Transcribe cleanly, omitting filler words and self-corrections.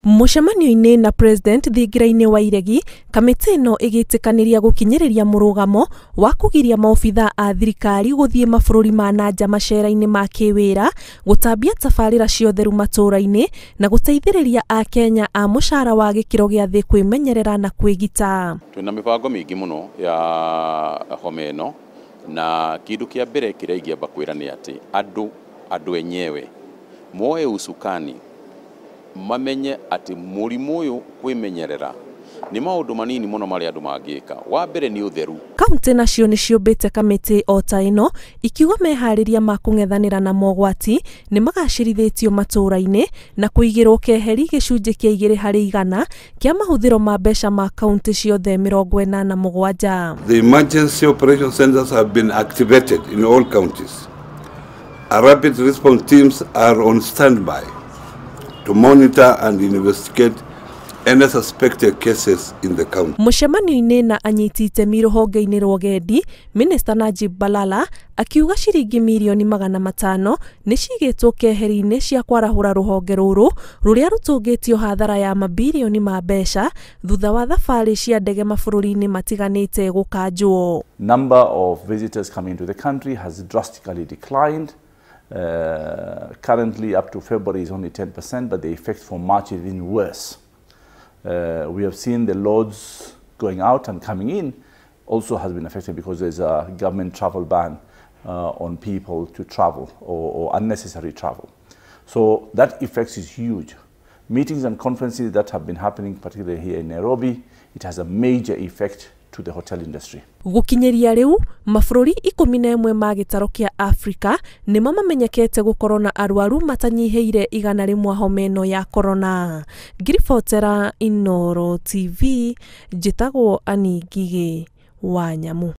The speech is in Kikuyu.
Mũcemanio-inĩ na President thingira-inĩ wa iregi, kamĩtĩ ĩno ĩgĩtĩkanĩria gũkinyĩrĩria mũrũgamo wa kũgiria maobithaa a thirikari gũthiĩ mabũrũri ma na nja macera-inĩ ma kĩwĩra, gũtambia tabarĩra cia ũtheru matũũra-inĩ na gũteithĩrĩria akenya a mũcara wa gĩkĩro gĩa thĩ kwĩmenyerera na kwĩgita. Twĩna mĩbango mĩingĩ mũno ya homa ĩno, na kĩndũ kĩa mbere kĩrĩa ingĩamba kwĩra nĩ atĩ andũ enyewe moe usukani, mamenye atĩ mũrimũ ũyũ kwĩmenyerera nĩ maũndũ manini mũno marĩa andũ mangĩka. Wa mbere nĩ ũtheru. Kaunti nacio nĩ ciũmbĩte kamĩtĩ o ta ĩno ikiuga meharĩria ma kũng'ethanĩra na mogwati nĩ magacĩrithĩtio matũũra-inĩ na kũigĩrwo keheri gĩcunjĩ kĩa 2% kĩa mahũthĩro ma mbeca ma kaunti ciothe 87. The emergency operation centers have been activated in all counties. A rapid response teams are on standby to monitor and investigate any suspected cases in the county. Mũcemanio-inĩ na anyiti itemi rũhonge-inĩ rwa ũgendi, Minister Najib Balala akiuga ciringi mirioni 500 nĩ cigĩtwo keheri-inĩ cia kwarahũra rũhonge rũrũ rũrĩa rũtũngĩtio hathara ya mabirioni ma mbeca thutha wa thabarĩ cia ndege mabũrũri-inĩ matiganĩte gũkanjwo. Number of visitors coming into the country has drastically declined. Currently up to February is only 10%, but the effect for March is even worse. We have seen the loads going out and coming in also has been affected because there's a government travel ban on people to travel or unnecessary travel. So that effect is huge. Meetings and conferences that have been happening, particularly here in Nairobi, it has a major effect to the hotel industry. Gũkinyĩria rĩu mabũrũri 11 ma gĩtaro kĩa Afrika nĩmo mamenyekete gũkorwo na arwaru matanyihĩire 100 homa ĩno ya korona. Ngiribotera Inooro TV, njĩtagwo Annie Ngigĩ wa Nyamu.